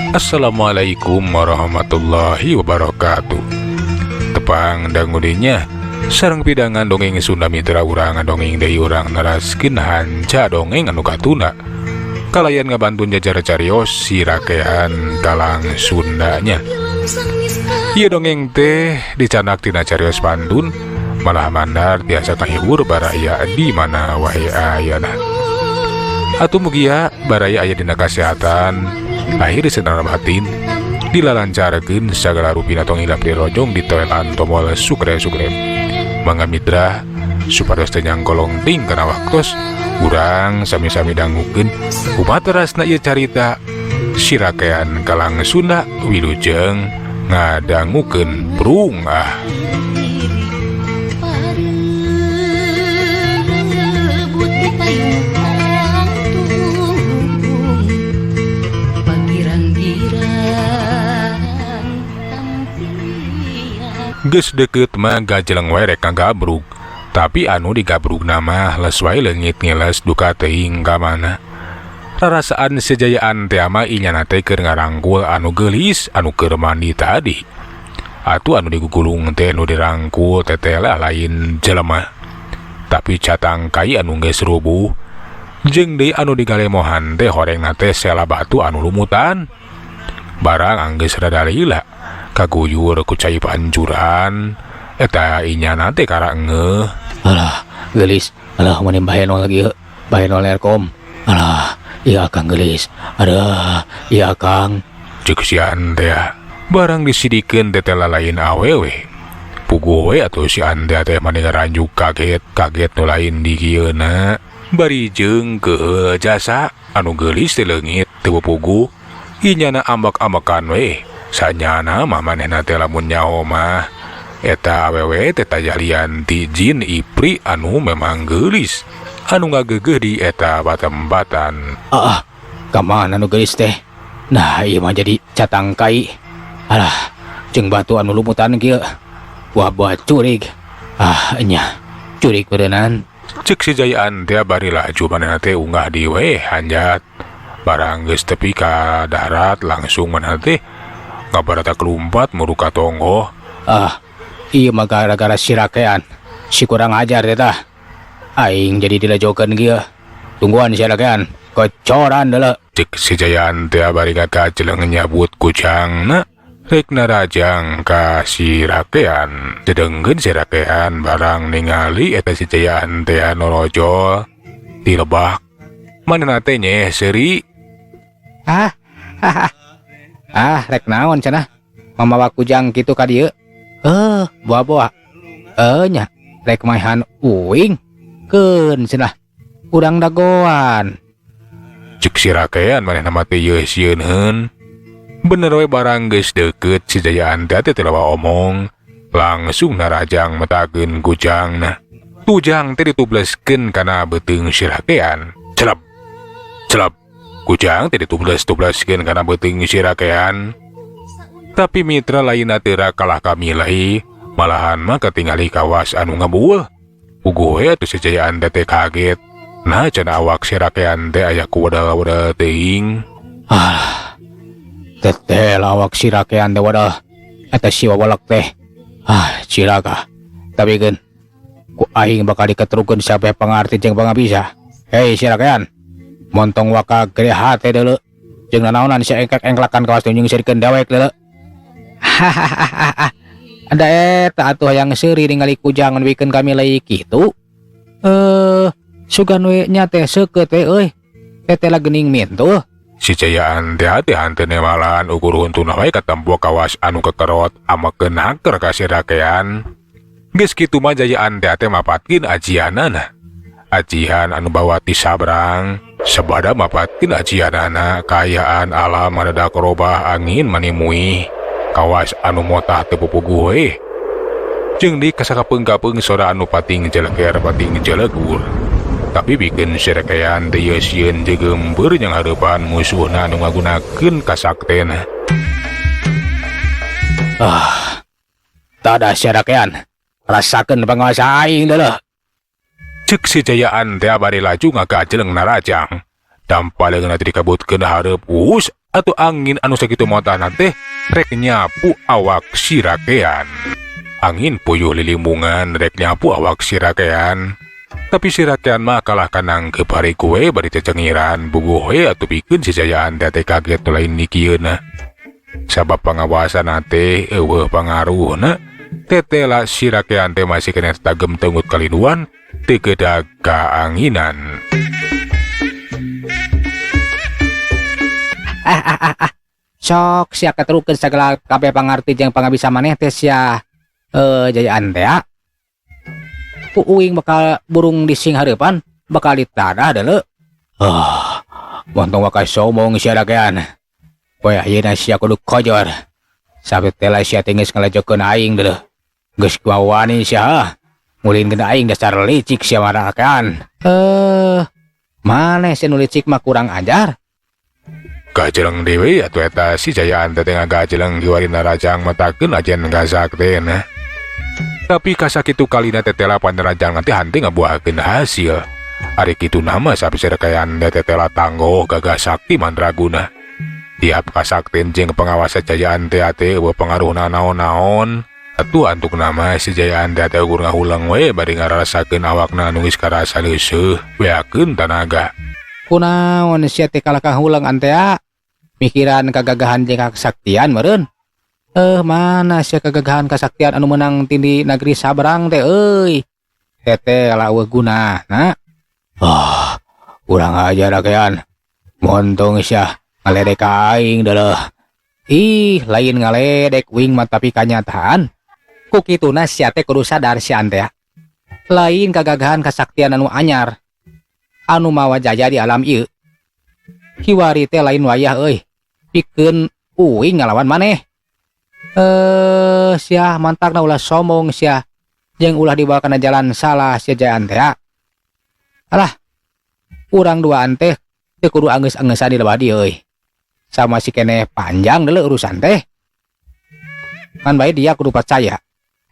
Assalamualaikum warahmatullahi wabarakatuh. Tepang dangu deui nya sareng pidangan dongeng Sunda, mitra. Urang dongeng deui, urang neraskeun hanca dongeng anu katunda kalayan ngabantun jajar carios si rakean kalang Sundanya. Ieu dongeng teh dicandak tina carios pantun, malah mandar tiasa kahibur baraya di mana wae ayana. Atuh mugia baraya aya dina kasehatan lahir sareng batin, dilalancarkeun sagala rupina, tong hilap dirojong, ditoelan tombol subscribe. Mangga mitra, supados teu nyangkolong ting kana waktos, urang sami-sami dangukeun kumaha terasna ieu carita si rakean kalang Sunda. Wilujeng ngadangukeun, prung ah. Parebut di payung kangtung, pagirang-girang tampian. Geus deket mah gajeleng we rek ngagabrug, tapi anu digabrugna mah les wae leungit ngiles duka teuing ka mana. Rarasaan si Jayaan teh mah inyana teh keur ngarangkul anu geulis anu keur mandi tadi. Atuh anu digugulung teh, nu dirangkul teh lah lain jelema, tapi catang kai anu geus rubuh. Jeung deui anu digalemohan teh horengna teh sela batu anu lumutan. Barang anggeus rada lila kaguyur ku cai pancuran eta, inyana teh kara ngeuh. Alah, gelis. Alah, mana bahenol lagi ya? Bahenol Aircom. Alah, iya akang gelis. Aduh, iya akang. Cek si Andrea. Barang disidikeun teh lain awewe. Puguh we atuh si Andrea teh mani ngaranjuk kaget, kaget nu lain di kieuna. Bari jeung keheul jasa anu geulis teh leungit teu puguh. Inyana ambek-ambekan we. Sanyana mah manehna teh lamun nyaho mah eta awewe teh tajalian ti jin ipri anu memang geulis anu ngagegeuh di eta patempatan. Ah, kamana nu geulis teh? Nah, ieu mah jadi catang kai. Alah, jeung batu anu lumutan kieu. Wah, buat curig. Ah, nya. Curig beureunan. Cek si Jayaan teh bari laju manehna teh unggah di we hanjat. Barang geus tepi ka darat, langsung manehna teh ngabaratak lumpat muru ka tonggoh. Ah, ieu mah gara-gara si rakean. Si kurang ajar teh tah. Aing jadi dilejokeun kieu. Tungguan si rakean. Kocoran deuleu. Cek si Jayaan teh bari ngagajeleng nyabut kujangna rek narajang ka si rakean. Sedengkeun si rakean barang ningali eta si Jayaan teh norojol di lebak, manehna teh nyeh seuri. Ah, ah, ah, rek naon cenah? Mamawa kujang kitu ka dieu. Eh, boa-boa. Eh nya, rek maehan uing. Keun cenah. Urang dagoan. Cek si rakean, manehna mah teh yeuh sieun. Bener we, barang geus deukeut, si Jayaan teh teu loba omong, langsung narajang metakeun kujangna. Kujang teh ditubleskeun kana beuteung si rakean. Celep celep, kujang teh ditubles-tubleskeun kana beuteung si rakean. Tapi mitra, lain teu kalah kamilai, malahan mah ketingali kawas anu ngebul. Puguh we atuh si Jayaan teh kaget. Nah, cenah awak si rakean teh aya ku wedal-wedal teuing. Ah, teteh awak si rakean teh wadah. Eta si wawalak teh. Ah, cilaka. Tapi keun ku aing bakal diketrukeun sampai pangarti jeung pangabisa. Hei si rakean. Montong waka gede hate deuleu. Jeung nanaonan si engklak-engklakan kawas tunjung sirikeun dewek deuleu. Hahaha. Ada eta atuh hayang seuri ningali kujang wikeun kami leuy kitu. Eh, sugan we nya teh seukeut we euy. Teteh lah geuning mintuh. Si Jayaan teh hati hantene malahan ukur huntuna wae katempo kawas anu kekerot amekeun haker ka si rakean. Geus kitu mah Jayaan teh teh mapatkeun ajianana. Ajian anu bawa ti sabrang. Sabada mapatkeun ajianana, kaayaan alam madadak robah, angin manimuih. Kawas anu motah teu pupuguh we. Jeung di kasakapeung-kapeung sora anu pating jeleker pating jelegur. Tapi bikin si rakean teh yeuh sieun jeung geumbeur yang hareupan musuhna anu ngagunakeun kasaktena. Ah. Tada si rakean. Rasakeun panguasa aing deuleu. Cek si Jayaan teh bari laju ngagajeleng narajang. Dampa leungeunna teh dikabutkeun hareup us Atuh angin anu sakitu motahna teh rek nyapu awak si rakean. Angin puyuh lilimbungan rek nyapu awak si rakean. Tapi si rakean mah kalah kanangkeup hariku we bari cecengiran buguh we atuh pikeun si Jayaan teh kaget nu lain nikieuna. Sabab pangawasana teh eueuh pangaruhna, tetela si rakean teh masih keneh tagem tengut kalinduan teu kedag kaanginan. Sok sia keterukeun sagala kabeh pangarti jeung pangabisa maneh teh sia Jayaan teh. Ku uing bakal burung di sing hareupan bakal ditadah deuleu. Ah, montong bakal sombong sia rakean. Poe ayeuna sia kudu kojor. Sampe teh sia teh geus ngalejokeun aing deuleu. Geus wani sia. Ngulinkeun aing dasar licik sia mah rakean. Maneh sia nu licik mah kurang ajar. Gajeleng dewe atuh eta si Jayaan teh ngagajeleng kiwarina rajang matakeun ajen gasaktena. Tapi kasakitu kalina tetela panrajang teh hante ngabuahkeun hasil. Ari kitu nama sapi serakayan tetela tanggoh gagah sakti mandraguna. Tiap kasakten jeung pengawasa Jayaan teh teh eueuh pangaruhna naon-naon. Atuh antuk nama si Jayaan teh teh ukur ngahuleng we bari ngarasakeun awakna anu geus karasa leuseureuh beakeun tanaga. Kunaon sia teh kalah kahuleng antea? Mikiran kagagahan jeung kasaktian meureun. Mana sia kagagahan kasaktian anu meunang ti negeri sabrang teh euy. Teteh lah eueuh gunana. Ah, urang aja rakean. Montong sia ngaledek ka aing deuleuh. Ih, lain ngaledek uing mah tapi kanyataan. Ku kituna sia teh kudu sadar sia teh. Lain kagagahan kasaktian anu anyar. Anu mawa jaya di alam ieu. Kiwari teh lain wayah euy. Pikeun uing ngalawan maneh. Sia mantakna ulah sombong sia. Jeung ulah dibawa kana jalan salah sia Jayaan teh. Alah, urang duaan teh teu kudu anggeus-angeusan di lebah dieu euy. Sama si keneh panjang deuleu urusan teh. Ngan bae dia kudu percaya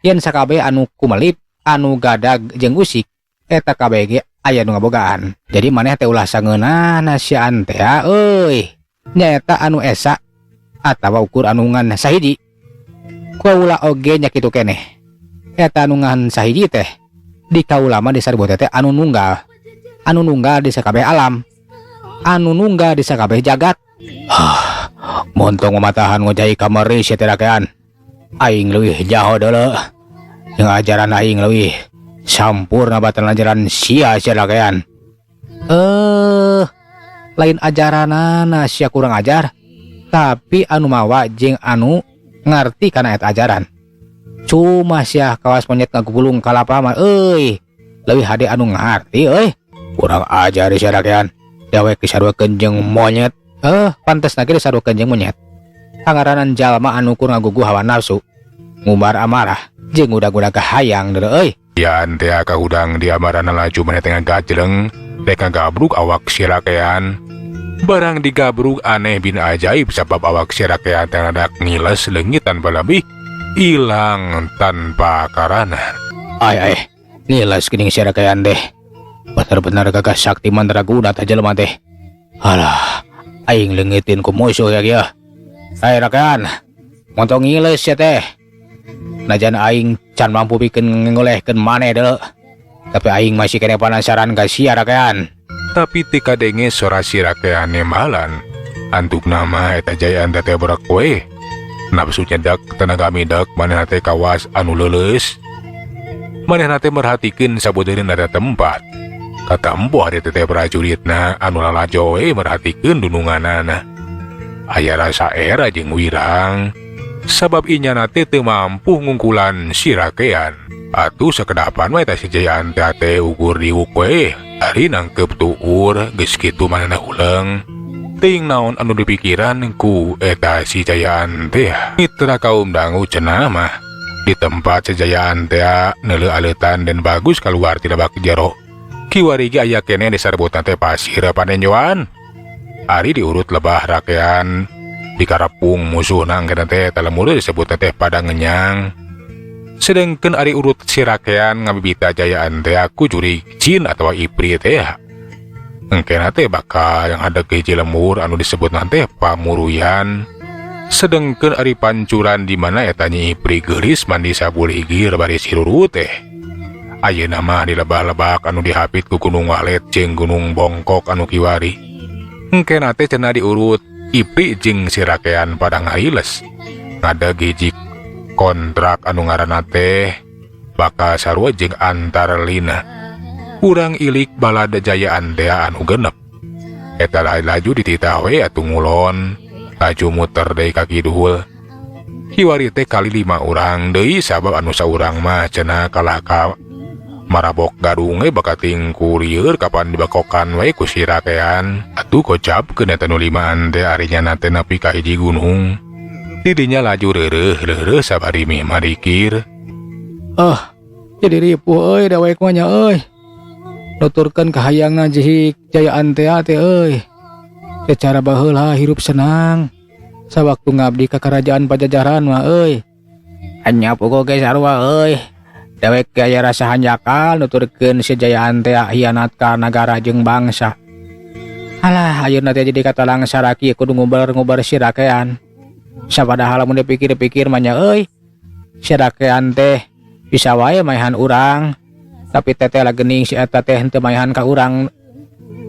yen sakabeh anu kumelip, anu gadag jeung usik eta kabeh ge aya nu ngabogaan. Jadi maneh teh ulah sangeunahna siaan teh euy. Nyaeta anu esa atawa ukur anu ngan sahiji. Kaula oge nya kitu keneh. Eta anu ngan sahiji teh di kaula mah disarebut teh anu nunggal. Anu nunggal di sakabeh alam. Anu nunggal di sakabeh jagat. Ah, montong mamatahan ngojai kamari sia teh rakean. Aing leuwih jaho deuleu. Jeung ajaran aing leuwih sampurna batan ajaran sia sia rakean. Lain ajaranana sia kurang ajar, tapi anu mawa jeung anu ngarti kana eta ajaran. Cuma sia kawas monyet ngagulung kalapa mah euy, leuwih hade anu ngarti euy. Kurang ajar sia rakean. Dawek disaruakeun jeung monyet. Pantes lagi disaruakeun jeung monyet. Pangaranan jalma anu kur ngagugu hawa nafsu, ngumbar amarah jeung udag-udag hayang deuleu euy. Yan teh kahudang di amarana laju maneh teh ngagajeleng, rek ngagabruk awak si rakean. Barang digabruk aneh bin ajaib sabab awak si rakean teh rada ngiles leungit tanpa lebih, ilang tanpa karana. Ay ay, ngiles geuning si rakean teh. Bener-bener gagah sakti mandraguna teh jelema teh. Alah, aing leungitin ku musuh ya kieu. Hai rakean, montong ngiles ya teh. Najan aing can mampu pikeun ngolehkeun maneh deuleu. Tapi aing masih kene penasaran ka sia rakean. Tapi teu kadenge sora si rakean nembalan. Antuk nama eta Jayaan teh berak we. Nafsu nyedak tenaga midak manehna teh kawas anu leuleus. Manehna teh merhatikeun sabudeureun eta tempat. Katempo ari teh prajuritna anu lalajo we merhatikeun dununganana. Aya rasa era jeung wirang. Sabab inyana teh teu mampu ngungkulan si rakean. Atuh sakedapan we teh si Jayaan teh ukur diwuk we. Ari nangkep tuur geus kitu manehna huleng. Teuing naon anu dipikiran ku eta si Jayaan teh. Mitra kaum dangu cenah mah. Di tempat si Jayaan teh neuleuh aleutan dan bagus kaluar ti lebak jero. Kiwari ge aya keneh disarebutan teh pasir panenjoan. Ari diurut lebah rakean dikarapung musuh nang kena teh talemur disebut teh padang ngenyang. Sedengkeun ari urut si rakean ngabibita Jayaan teh aku jurig jin atawa ipri teh. Engkena teh bakal yang ada ke hiji lembur anu disebut nanti pamuruyan. Sedengkeun ari pancuran di mana eta Nyi Ipri geulis mandi sabuligir bari siruru teh. Ayeuna mah di lebah-lebak anu dihapit ku Gunung Walet jeung Gunung Bongkok anu kiwari. Engkena teh cenah diurut Ipri jeung si rakean pada ngariles. Ngadeg hiji kontrak anu ngaranna teh bakal sarua jeung Antarlina. Urang ilik balad Jayaan teh anu genep. Eta laju dititah we atuh ngulon, laju muter deui ka kidul. Kiwari teh kali 5 urang deui sabab anu saurang mah cenah kalah ka marabok gadung we bakating ku lieur kapan dibakokan we ku si rakean. Atuh kocapkeun eta nu limaan teh ari nyana teh nepi ka hiji gunung. Didinya laju reureuh-reureuh sabari mih marikir. Ah, jadi ripuh euy dawek mah nya euy. Nuturkeun kahayangna jihik Jayaan teh teh euy. Secara baheula hirup senang. Sawaktu ngabdi ka kerajaan Pajajaran mah euy. Anya puguh ge sarua euy. Dewek ge aya rasa hanjakal nuturkeun si Jayaan teh hianat ka nagara jeung bangsa. Alah, ayeuna teh jadi katalang saraki kudu ngubar-ngubar si rakean. Sabadaha lamun dipikir-pikir mah nya euy. Si rakean teh bisa wae maehan urang. Tapi teteh lah gening si eta teh henteu maehan ka urang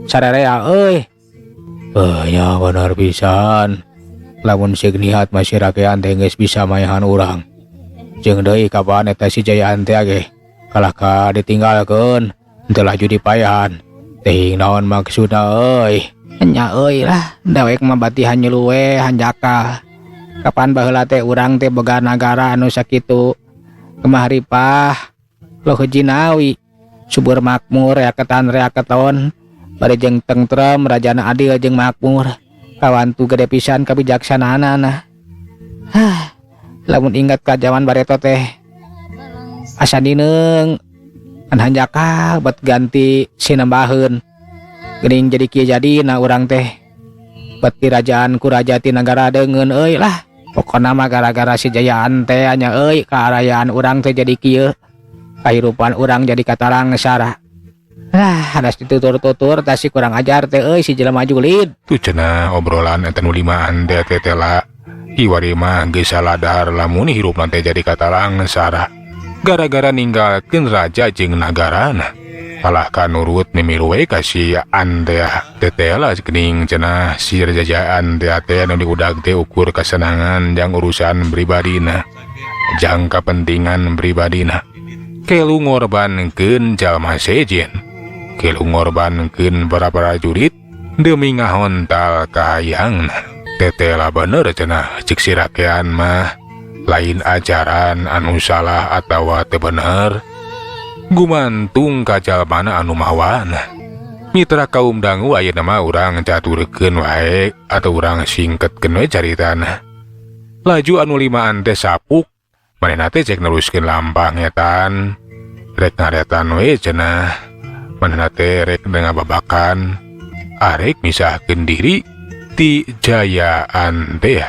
sarerea euy. Nya bener pisan. Lamun sig niat mah si rakean teh geus bisa maehan urang. Jeung deui kapan eta si Jayaan teh ge kalah ka ditinggalkeun henteu laju dipaehan. Teuing naon maksudna euy. Nya euy lah, dewek mah bati hanyelu we hanjakal. Kapan baheula teh urang teh boga nagara anu sakitu kemah ripah loh jinawi subur makmur reaketan reaketon bari jeung tentrem rajana adil jeung makmur kawantu gede pisan kabijaksanaanana. Hah, lamun ingat ka jaman bareto teh asa nineung kan hanjakal bet ganti sinembaheun geuning jadi kieu jadina urang teh bet dirajaan ku raja ti nagara deungeun euy lah. Pokona mah gara-gara si Jayaan teh nya euy kaarayaan urang teh jadi kieu kahirupan urang jadi katalangsara. Lah, ada ditutur-tutur tah si kurang ajar teh euy si jelema julid. Tuh cenah obrolan eta nu limaan teh teh teh la. Kiwari mah geus saladar lamun hirupna teh jadi katalangsara. Gara-gara ninggalkeun raja jeung nagarana. Kalah ka nurut mimilu we ka si Antea teh teh lah geuning cenah si raja Jayaan teh teh anu diudag teh ukur kasenangan jang urusan pribadina, jang kapentingan pribadina. Kelu ngorbankeun jalma sejen, kelu ngorbankeun para prajurit demi ngahontal kahayangna. Tetela bener cenah cek si rakean mah lain ajaran anu salah atawa teu bener. Gumantung ka jalmana anu mawana. Mitra kaum dangu ayeuna mah urang caturkeun wae atau urang singketkeun we caritana. Laju anu limaan teh sapuk, manehna teh cek neruskeun lampah ngetan. Rek ngaretan we cenah. Manehna teh rek ngababakan arek misahkeun diri ti Jayaan teh.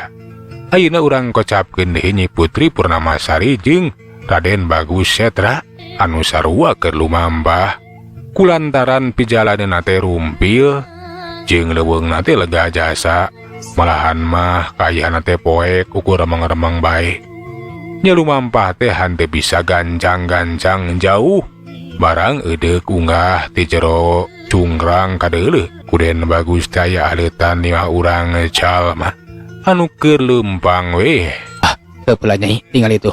Ayeuna urang kocapkeun deui Nyi Putri Purnamasari jeung Raden Bagus Setra anu sarua keur lumambah. Kulantaran pijalanna teh rumpil jeung leuweungna teh lega jasa, malahan mah kaayaan teh poek ukur remeng-remeng bae. Nya lumampah teh henteu bisa gancang-gancang jauh barang eudeuk unggah ti jero cungkrang kadeuleuh. Kuden Bagus teh aya aleutan 5 urang jalma anu keur leumpang we. Ah, teu pula nyai tinggal itu.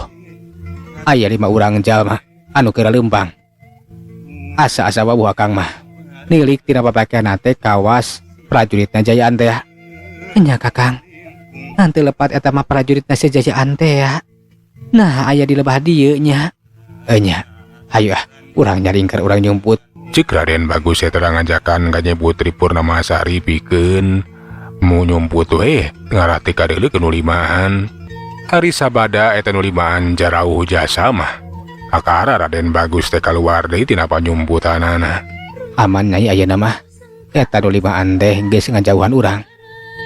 Aya 5 urang jalma anu keur leumpang. Asa-asa wawuh akang mah. Nilik tina papakean teh kawas prajuritna Jayaan teh. Nya kakang. Nanti lepat eta mah prajuritna si Jayaan teh ya. Nah, aya di lebah dieu nya. Nya. Hayu ah, urang nyaringker urang nyumput. Cek Raden Bagus teh ngajakan ka Nyi Putri Purnamasari pikeun mu nyumput we ngarah teh kadeuleu nu limaan. Ari sabada eta nu limaan jarauh jasa mah. Kakara Raden Bagus teh kaluar deui tina panyumputanana. Aman nyai ayeuna mah. Eta nu limaan teh geus ngajauhan urang.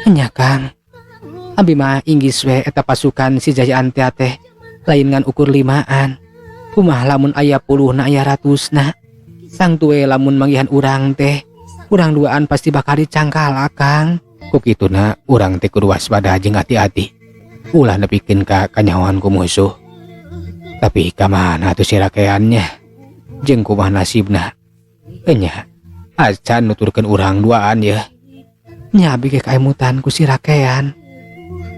Nya Kang. Abi mah inggis we eta pasukan si Jayaan teh teh lain ngan ukur limaan. Kumaha lamun aya puluhna aya ratusna. Sang tue lamun manggihan urang teh Urang duaan pasti bakal dicangkal akang. Ku kituna urang teh kudu waspada jeung hati-hati. Ulah nepikeun ka kanyahoan ku musuh. Tapi ka mana atuh si rakeannya? Jeung kumaha nasibna? Enya, acan nuturkeun urang duaan yeuh. Nya abi ge kaemutan ku si rakean.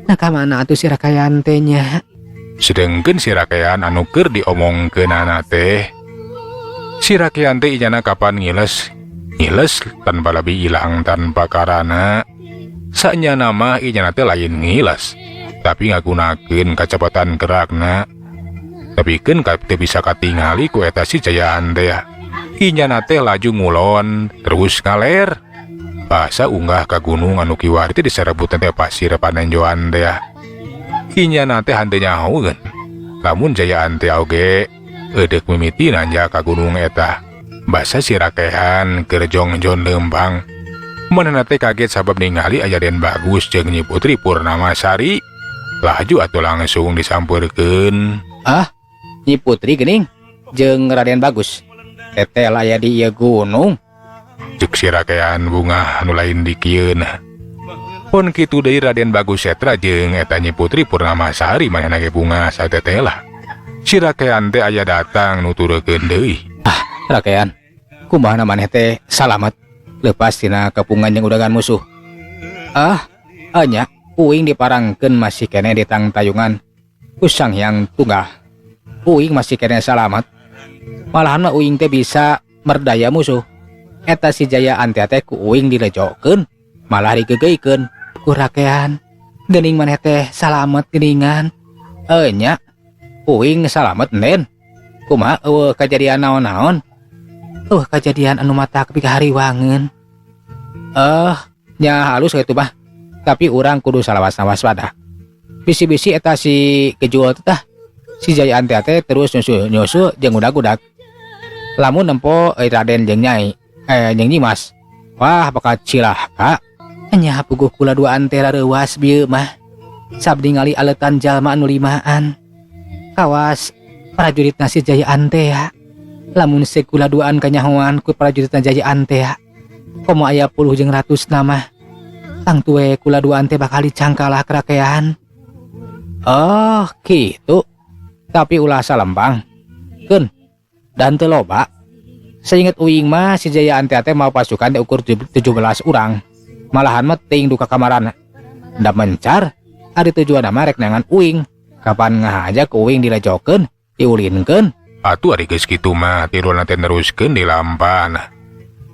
Nah ka mana atuh si rakean teh nya? Sedengkeun si rakean anu keur diomongkeunana teh, si rakean teh inyana kapan ngiles ngiles tanpa lebih ilang tanpa karana. Sanyana mah inyana teh lain ngiles, tapi ngagunakeun kacepatan gerakna. Tepikeun ka teu bisa katingali ku eta si Jayaan teh. Inyana teh laju ngulon terus ngaler. Basa unggah ka gunung anu kiwari teh diserebutna teh pasir panenjoan teh. Inyana teh henteu nyahoeun. Lamun Jayaan teh oge eudek mimiti nanjak ka gunung eta. Basa si rakehan keur jongjon leumpang. Manehna teh kaget sabab ningali aya Den Bagus jeung Nyi Putri Purnamasari. Laju atuh langsung disampeurkeun. Ah, Nyi Putri geuning jeung Raden Bagus. Tetel aya di ieu gunung. Cek si rakean bungah nu lain dikieun. Pon kitu deui Raden Bagus Setra jeung eta Nyi Putri Purnamasari manehna ge bungah satetelah. Si rakean teh aya datang nuturkeun deui. Ah, rakean, kumaha maneh teh salamet lepas tina kepungan jeung udagan musuh. Ah, anya uing diparangkeun masih keneh di tangtayungan ku Sang Hyang Tunggal. Uing masih keneh salamet. Malahan mah uing teh bisa merdaya musuh. Eta si Jayaan teh ku uing dilejokeun, malah digegeikeun ku rakean. Geuning maneh teh salamet geuningan. Enya, uing salamet nen. Kumaha eueuh kajadian naon-naon? Eueuh kajadian anu matak pikahariwangeun. Nya halus kitu mah. Tapi urang kudu salawasna waspada. Bisi-bisi eta si Gejul teh tah, si Jayaan teh terus nyusul-nyusul jeung udag-udag. Lamun nempo Raden jeung Nyai, jeung Nyimas. Wah, bakal cilaka. Nya puguh kula duaan teh rareuwas bieu mah. Sab ningali aletan jalma anu limaan. Kawas prajurit si Jayaan teh ya. Lamun sekula duaan kanyahoan ku prajurit Jayaan teh ya. Komo aya puluh jeung ratus nama. Tangtu we kula duaan teh bakal dicangkalah kerakean. Oh, gitu. Tapi ulah salempang. Keun, dan teu loba. Seinget uing mah si Jayaan teh teh mau pasukan teh ukur 17 urang. Malahan mah teuing duka kamarana. Da mencar, ari tujuan mah rek neangan uing. Kapan ngahaja ku uing dilejokeun, diulinkeun. Atuh ari geus kitu mah tiruna teh neruskeun di lampan.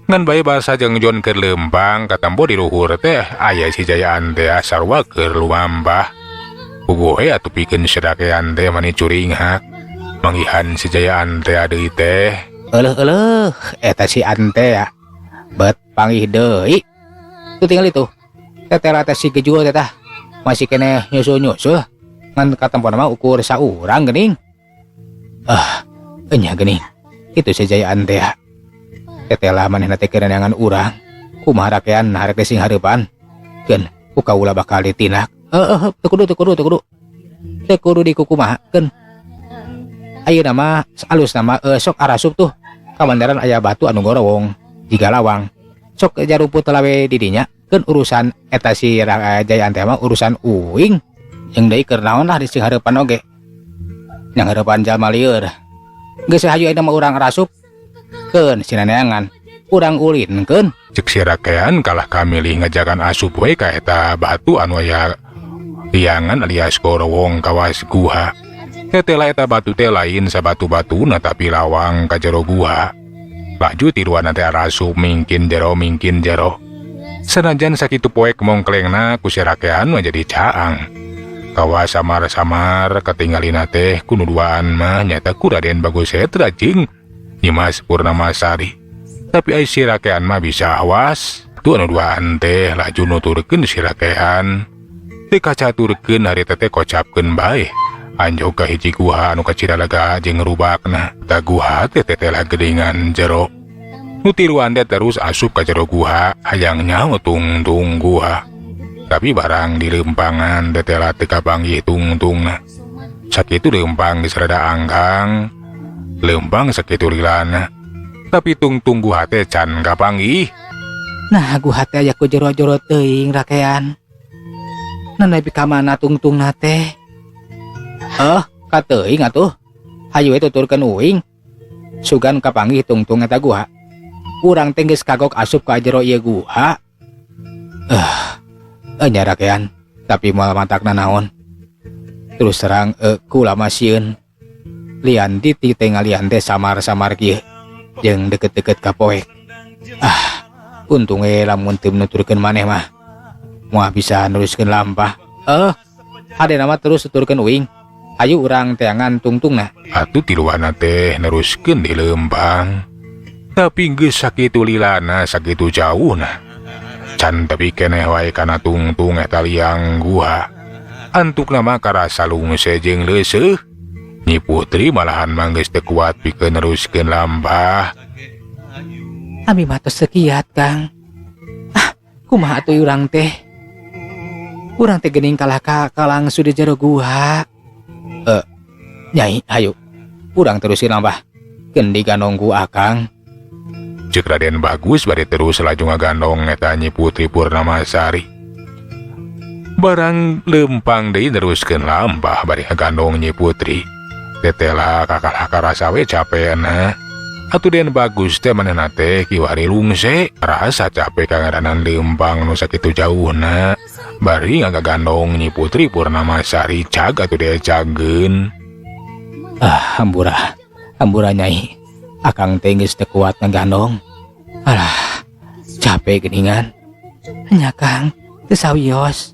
Ngan bae basa jeung Jon keur leumpang katempo di luhur teh aya si Jayaan teh sarua keur lumambah. Puguh we atuh pikeun serakean teh mani curinghak. Manggihan si Jayaan teh deui teh. Euleuh-euleuh eta si Ante ya. Bet panggih deui. Tuh tinggal itu. Tetela teh si Gejul teh tah. Masih keneh nyusul-nyusul. Ngan katempo mah ukur saurang geuning. Ah, enya geuning. Itu si Jayaan teh ya. Tetela manehna teh keur neangan urang. Kumaha rakean harek teh sing hareupan. Keun ku kaula bakal ditindak. Heeh, teu kudu teu kudu teu kudu. Teu kudu dikukumahakeun. Ayeuna mah alus nama sok arasup tuh. Kamandaran aya batu anu gorowong jiga lawang. Sok jarumput lawe di dinya. Keun urusan eta si Jayaan teh mah urusan uing. Jeung deui keur naon lah di sing hareupan oge. Yang hareupan jalma lieur. Geus hayu ayeuna mah urang arasup. Keun sinaneangan urang ulinkeun. Cek si rakean kalah kamilih ngajakan asup we ka eta batu anu aya liangan alias gorowong kawas guha. Tetela eta batu teh lain sabatu-batuna tapi lawang ka jero guha. Laju tiruan teh arasup mingkin jero mingkin jero. Sanajan sakitu poek mongklengna ku si rakean mah jadi caang. Kawas samar-samar katinggalina teh ku nu duaan mah nyata ku Raden Bagus Setra jeung Nyimas Purnamasari. Tapi ai si rakean mah bisa awas. Tu anu duaan teh laju nuturkeun si rakean. Teu kacaturkeun harita teh kocapkeun bae. Anjog ka hiji guha anu kacida lega jeung rubakna. Ta guha teh tetela geuningan jero. Nu tiluan teh terus asup ka jero guha hayang nyaho tungtung guha. Tapi barang di lempangan tetela teu kapanggih tungtungna. Sakitu lempang geus rada angkang. Lempang sakitu lilana. Tapi tungtung guha teh can kapanggih. Nah guha teh aya ku jero-jero teuing rakean. Nah nepi ka mana tungtungna teh? Eh, ka teuing atuh. Hayu we tuturkeun uing. Sugan kapanggih tungtung eta guha. Urang teh geus kagok asup ka jero ieu guha. Eh, nya rakean, tapi moal matakna naon. Terus terang kula mah sieun. Lian di ti teh ngalian teh samar-samar kieu jeung deket-deket ka poek. Ah, untung we lamun teu nuturkeun maneh mah moal bisa neruskeun lampah. Eh, hadena mah terus tuturkeun uing. Hayu urang teangan tungtungna. Atuh tiluana teh neruskeun di leumpang. Tapi geus sakitu lilana sakitu jauhna. Can tepi keneh wae kana tungtung eta liang guha. Antukna mah karasa lungse jeung leuseuh. Nyi Putri malahan mah geus teu kuat pikeun neruskeun lampah. Abi mah tos sekiat, Kang. Ah, kumaha atuh urang teh? Urang teh geuning kalah ka kalangsu di jero guha. Nyai, hayu. Urang terusin lampah. Keun digandong ku Akang. Ceuk Raden Bagus bari terus laju ngagandong eta Nyi Putri Purnamasari. Barang leumpang deui neruskeun lampah bari ngagandong Nyi Putri. Tetela kakalah karasa we capena. Atuh Den Bagus teh manehna teh kiwari lungse, rasa capek kangaranan leumpang nu sakitu jauhna. Bari ngagandong Nyi Putri Purnamasari cag atuh diecagkeun. Ah, hampura. Hampura Nyai. Akang teh geus teu kuat ngagandong. Alah, capek geuningan. Nya Kang, teu sawios.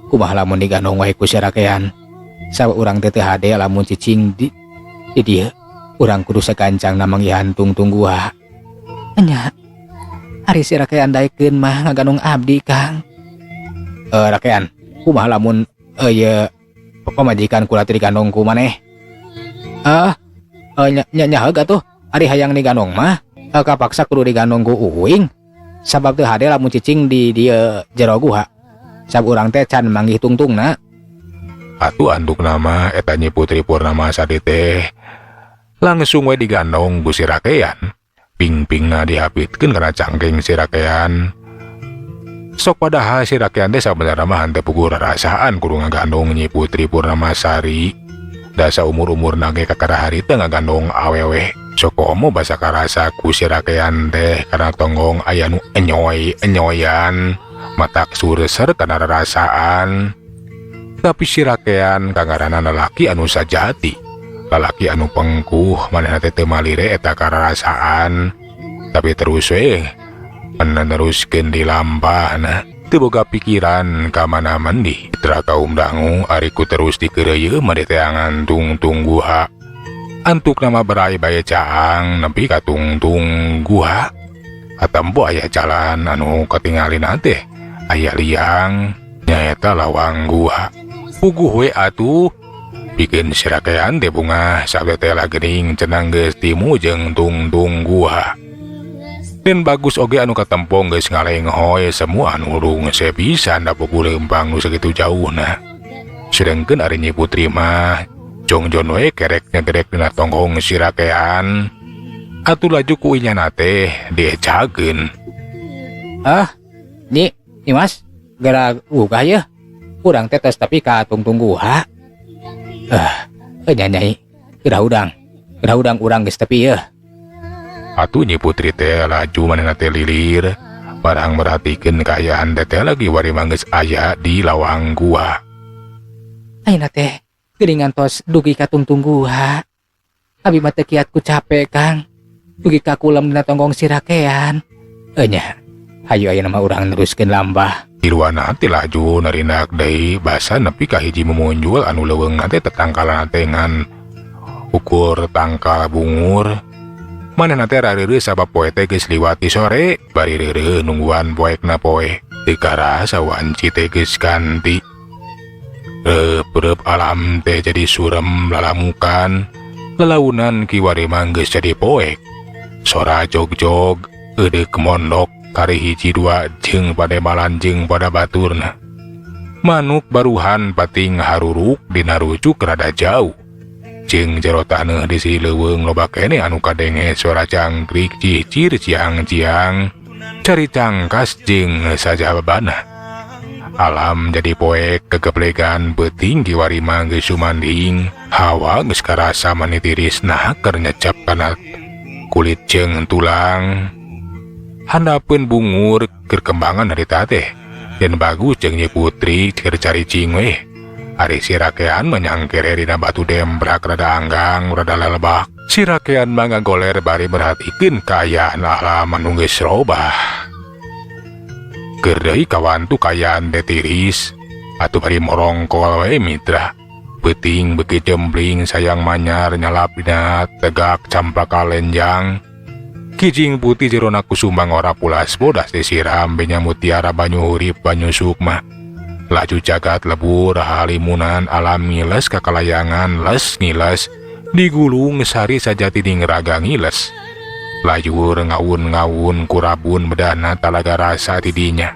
Kumaha lamun digandong wae ku sarakean. Sabab urang teh teu hade lamun cicing di dieu. Urang kudu sagancang manggihan tungtung guha. Nya, ari si rakean daekeun mah ngagandong abdi, Kang. Rakean, kumaha lamun ieu pamajikan kula teh digandong ku maneh? Nya, nya heug atuh. Ari hayang digandong mah, kapaksa kudu digandong ku uing. Sabab teu hade lamun cicing di dieu jero guha. Sabab urang teh can manggih tungtungna. Atuh andukna mah eta Nyi Putri Purnamasari teh langsung we digandong ku si rakean. Ping-pingna dihapitkeun kana cangkeng si rakean. Sok padahal si rakean teh sabenerna mah henteu puguh rarasaan kudu ngagandong Nyi Putri Purnamasari. Da saumur-umurna ge kakara harita ngagandong awewe. Sok komo basa karasa ku si rakean teh kana tonggong aya nu enyoy-enyoyan, matak sureser kana rarasaan. Tapi si rakean kangaranan lalaki anu sajati, lalaki anu pengkuh manehna teh teu malire eta kararasaan. Tapi terus we meneruskeun di lampahna, teu boga pikiran ka mana mandi. Mitra kaum dangu ari ku terus dikeureuyeum mah diteangan tungtung guha. Antukna mah berai bae caang nepi ka tungtung guha. Katempo aya jalan anu katingalina teh aya liang nyaeta lawang guha. Puguh we atuh pikeun si rakean teh bungah sabetela geuning cenang geus timu jeung tungtung guha. Den Bagus oge anu katempo geus ngalenghoy semua anu rungse pisan da puguh leumpang nu sakitu jauhna. Sedengkeun ari Nyi Putri mah jongjon we kerek nyegerek dina tonggong si rakean. Atuh laju ku inyana teh diecakeun. Ah, Nyi, Nyi Mas, gara gugah yeuh. Urang teh tos tapi ka tungtung guha. Nya Nyai, geura hudang. Geura hudang urang geus tepi yeuh. Atuh Nyi Putri teh laju manehna teh lilir. Barang merhatikeun kaayaan teh teh lagi wari mah geus aya di lawang gua. Ayeuna teh geuningan tos dugi ka tungtung guha. Abi mah teu kiat ku capek, Kang. Dugi ka kulem dina tonggong si rakean. Nya, hayu ayeuna mah urang neruskeun lampah. Tiluana teh laju narindak deui basa nepi ka hiji memunjul anu leuweungna teh tetangkalan teh ngan ukur tangkal bungur. Manehna teh rareureuh sabab poe teh geus liwat di sore, bari reureuh nungguan poekna poe. Teu karasa wanci teh geus ganti. Reup-reup alam teh jadi surem lalamukan, lalaunan kiwari mah geus jadi poek. Sora jog-jog, eudeuk mondok, kari hiji dua jeung pademalan jeung pada baturna. Manuk baruhan pating haruruk dina rucuk rada jauh. Jeung jero taneuh di si leuweung loba keneh anu kadenge suara jangkrik cicir ciang-ciang. Cari cangkas jeung sajabana. Alam jadi poek kegeplegan peuting kiwari mah geus sumanding. Hawa geus karasa mani tiris nah keur nyecep kana kulit jeung tulang. Handapeun bungur keur kembangan harita teh. Den Bagus jeung Nyi Putri keur caricing weh. Ari si rakean mah nyangkere dina batu dembrak rada anggang rada lelebak. Si rakean mah ngagoler bari merhatikeun kaayaan alam anu geus robah. Keur deui kawantu kaayaan teh tiris atuh bari morongkol we mitra. Peuting beuki jembling sayang manyar nyalap dina tegak campaka lenjang. Kijing putih jerona kusumbang ora pulas bodas disiram benya mutiara banyu hurip banyu sukma. Laju jagat lebur halimunan alam ngiles kakalayangan les ngiles digulung sari sajati raga ngiles. Layur ngawun-ngawun kurabun bedana talaga rasa tidinya.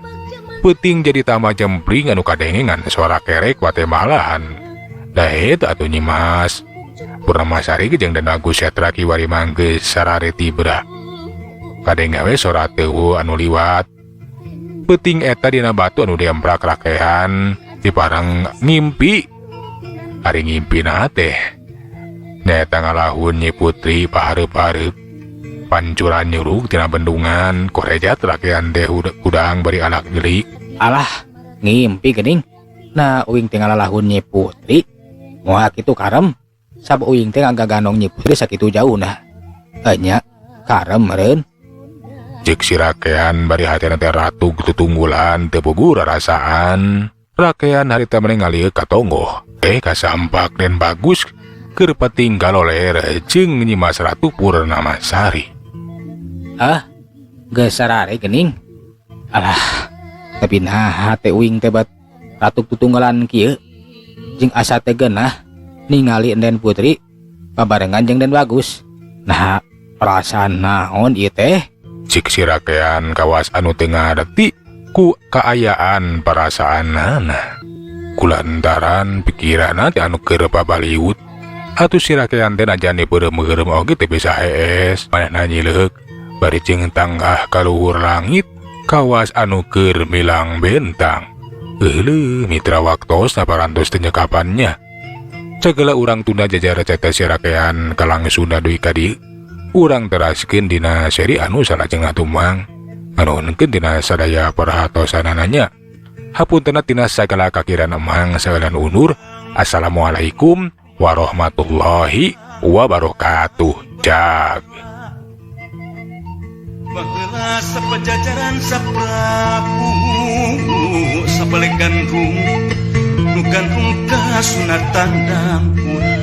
Peuting jadi tambah jempling anu kadengengan suara kerek wate malahan. Dahet atuh Nyi Mas. Purnamasari jeung Den Bagus Setra kiwari manggeus sarare tibra. Kadenge we sora teuhu anu liwat. Peuting eta dina batu anu demprak rakehan diparang ngimpi. Ari ngimpina teh nyaeta ngalahun Nyi Putri pahareup-hareup. Pancuran nyurug tina bendungan korejat rakean teh hudang bari alak gelik. Alah, ngimpi geuning. Nah, uing teh ngalalahun Nyi Putri. Moal kitu karem. Sab uing teh ngagaganong Nyi Putri sakitu jauhna. Enya karem meureun. Cek si rakean bari hatena teh ratug tutunggulan teu puguh rarasaan. Rakean harita mah ngalieuk ka tonggoh. Kasampak Den Bagus keur penting galoler jeung Nyi Mas Ratu Purnamasari. Ah, geus sarare geuning. Alah, tapi naha teh uing teh bat ratug tutunggalan kieu. Jeung asa teh geunah ningali Den Putri babarengan jeung Den Bagus. Nah, perasaan naon ieu teh? Cik si rakean kawas anu teu ngarti ku kaayaan perasaanana. Kulantaran pikiranna teh anu keur pabaliut. Atuh si rakean teh najan dipeureum-eureum oge teu bisa hees. Manehna nyileuk bari jeung tanggah ka luhur langit kawas anu keur milang bentang. Euleuh mitra waktos naparantos teu nyekapannya. Cagala urang tunda jajar ceta si rakean kalangsuna deui ka dieu. Urang teraskeun dina seri anu salajengna tumang. Nganuhunkeun dina sadaya perhatosanana. Hapuntenna tina sagala kakiran emang sagalan unur. Assalamualaikum warahmatullahi wabarakatuh. Jag. Baheula sapajajaran saprabu sabalik gandrung nu gandrung kasunatan dampura.